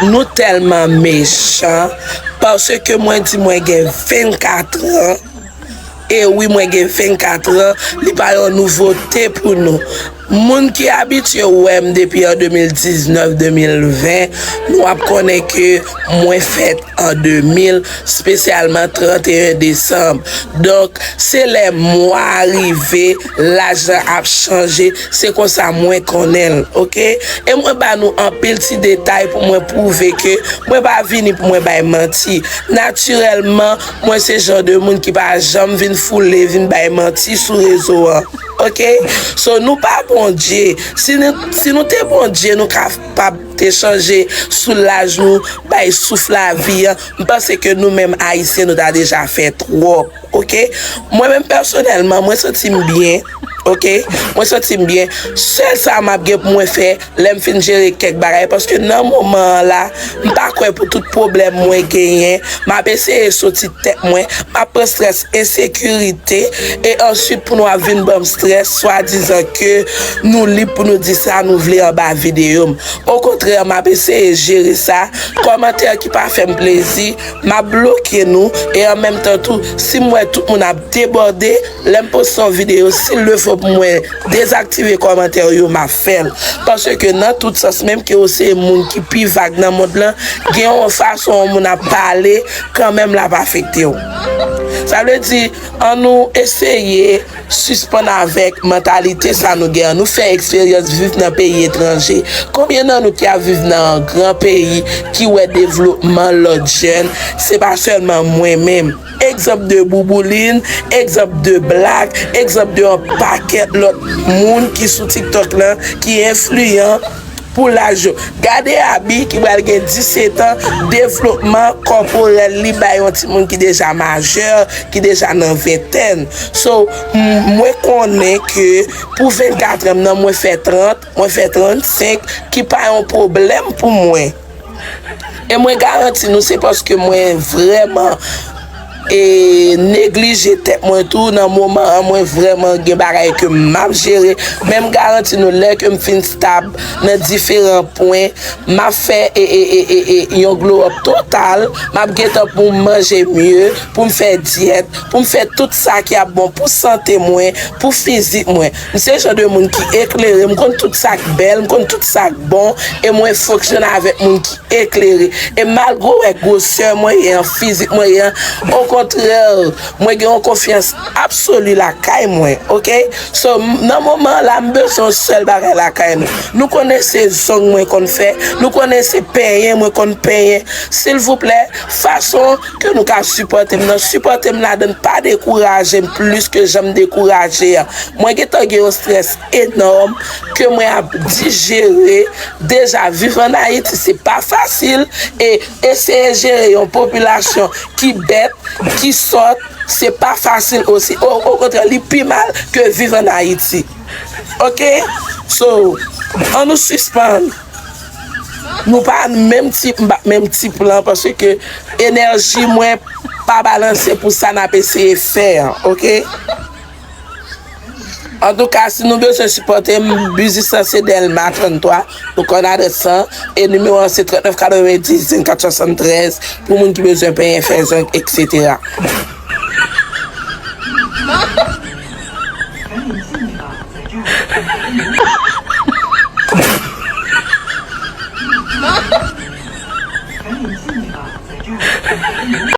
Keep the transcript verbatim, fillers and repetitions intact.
Nou tèlman mechan, paske mwen di mwen gen vennkat an, e wi, mwen gen vennkat an, li pa yon nouvote pou nou. Moun ki abitye wè m depi an de mil diznèf, de mil ven, nou ap konnen ke mwen fèt an de mil, espesyalman tranteyen desanm. Donk, se lè mwa a rive, laj la ap chanje, se konsa mwen konnen l, oke? E mwen ba nou anpil ti detay pou mwen pwouve ke mwen pa vini pou mwen bay manti. Natirèlman, mwen se jan de moun ki pa janm vin foule, vin bay manti sou rezo an, oke? So, nou pa Bondye. Si nou, si nou te Bondye, nou kapab te chanje sou laj nou, bay souf lavi an. M panse ke nou menm Ayisyen, nou ta deja fè twòp, oke? Mwen menm pèsonèlman, mwen santi m byen, oke? Mwen santi m byen. Sèl sa m ap gen pou mwen fè, lè m fin jere kèk bagay, paske nan moman an la, m pa kwè pou tout pwoblèm mwen genyen, m ap eseye soti tèt mwen, m ap pran strès ensekirite, e answit pou nou ap vin ban m strès, swadizan ke nou lib pou nou di sa nou vle anba videyo m. Okontrè, m ap eseye jere sa. Kòmantè ki pa fè m plezi, m ap bloke nou, e an menm tan tou, si m wè tout moun ap debòde, lè m poste yon videyo, si l leve pou mwen dezaktive kòmantè yo, m ap fè l. Paske nan tout sans, menm ke w se moun ki pi vag nan mond lan, gen yon fason yon moun ap pale, kanmenm l ap afekte w. Sa vle di, ann nou eseye sispann avèk mantalite sa nou gen an. Nou fè eksperyans viv nan peyi etranje. Konbyen nan nou ki ap viv nan yon gran peyi ki wè devlopman lòt jèn? Se pa sèlman mwen menm. Egzanp de Boubouline, egzanp de Black, egzanp de yon pakèt lòt moun ki sou TikTok lan, ki enfliyan pou laj yo. Gade Abi ki pral gen disèt an, devlopman kòporèl li bay yon timoun ki deja majè, ki deja nan ventèn. So, m- mwen konnen ke pou vennkat an m nan, mwen fè trant, mwen fè trannsenk, ki pa yon pwoblèm pou mwen. E mwen garanti nou, se paske mwen vrèman e neglije tèt mwen tou. Nan moman an, mwen vrèman gen bagay ke m ap jere. Men m garanti nou, lè ke m fin stab nan diferan pwen, m ap fè e, e, e, e, e, yon glow up total. M ap gentan pou m manje mye, pou m fè dyèt, pou m fè tout sa ki ap bon pou sante mwen, pou fizik mwen. M se jan de moun ki eklere, m konn tout sa k bèl, m konn tout sa k bon, e mwen fonksyone avèk moun ki eklere. E malgre w wè gwosè mwen ye an, fizik mwen ye an, okontrè, mwen gen yon konfyans absoli lakay mwen, oke? So, m- nan moman an la, m bezwen yon sèl bagay lakay nou. Nou konnen se zong mwen konn fè, nou konnen se penyen mwen konn penyen. Silvouplè, fason ke nou ka sipòte m nan, sipòte m ladan l, pa dekouraje m plis ke jan m dekouraje an. Mwen gentan gen yon strès enòm ke mwen ap dijere. Deja, viv ann Ayiti, se pa fasil, e eseye jere yon popilasyon ki bèt, ki sòt, se pa fasil osi. O, okontrè, li pi mal ke viv ann Ayiti. Oke? So, ann nou sispann. Nou pa menm tip, m pa menm tip lan, paske enèji mwen pa balanse pou sa n ap eseye fè an, oke? Antouka, si nou bezwen sipòte m, biznis lan se Dèlma tranntwa, nou konn adrès lan, e nimewo an se trannèf katrevendiz, vennkat swasanntrèz, pou moun ki bezwen penyen, fè zong, etsetera.